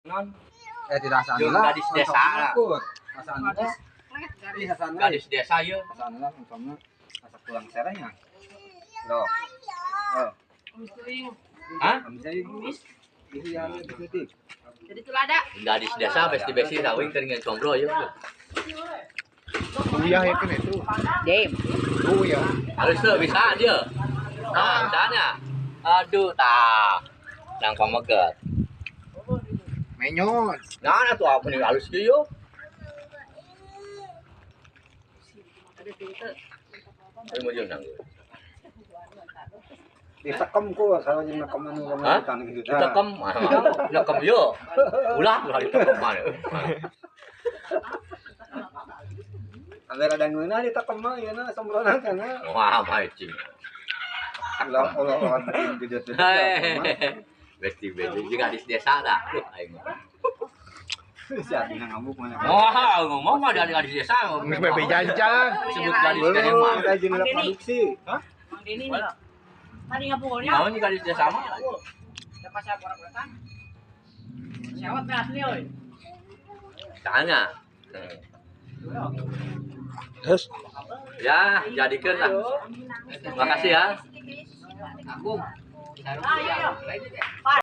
Non. Tidak sana. Jeung gadis desa lah. Asana. Ih, asana. Gadis desa ieu. Asana lah umpamna asa kurang serenya. Loh. Oh. Hah? Bisa ini. Bisa detik. Jadi tulada. Gadis desa besti besi tawing keur ngeun combro ieu. Uyah ya kan itu. Dem. Uyah. Harus tuh bisa dia. Nah, bisanya. Aduh, tah. Nang pameget. Menyot. Nah, atuh apa nih halus kieu. Ayo mau nang. Ditekem ku kalau jeung nekem anu Hah? kan gitu. Ditekem, nekem yo. Ulah ulah ditekem mana. Ambil ada ngeunah ditekem mah ieu na sombrona kana. Wah, maicing. Ulah ulah ulah gitu. Besti besti jeung gadis desa dah. Duh, aing mah. Si Adina ngamuk mana. Wah, ngomong mah dari gadis desa. Geus bebe jancan. Sebut gadis desa mah. Kita jeung produksi. Hah? Mang Deni nih. Tadi ngapukulnya. Naon gadis desa mah? Dapat saya korak-korakan. Sewot asli oi. Tanya. Terus Ya, jadikan lah. Makasih ya. Ayo.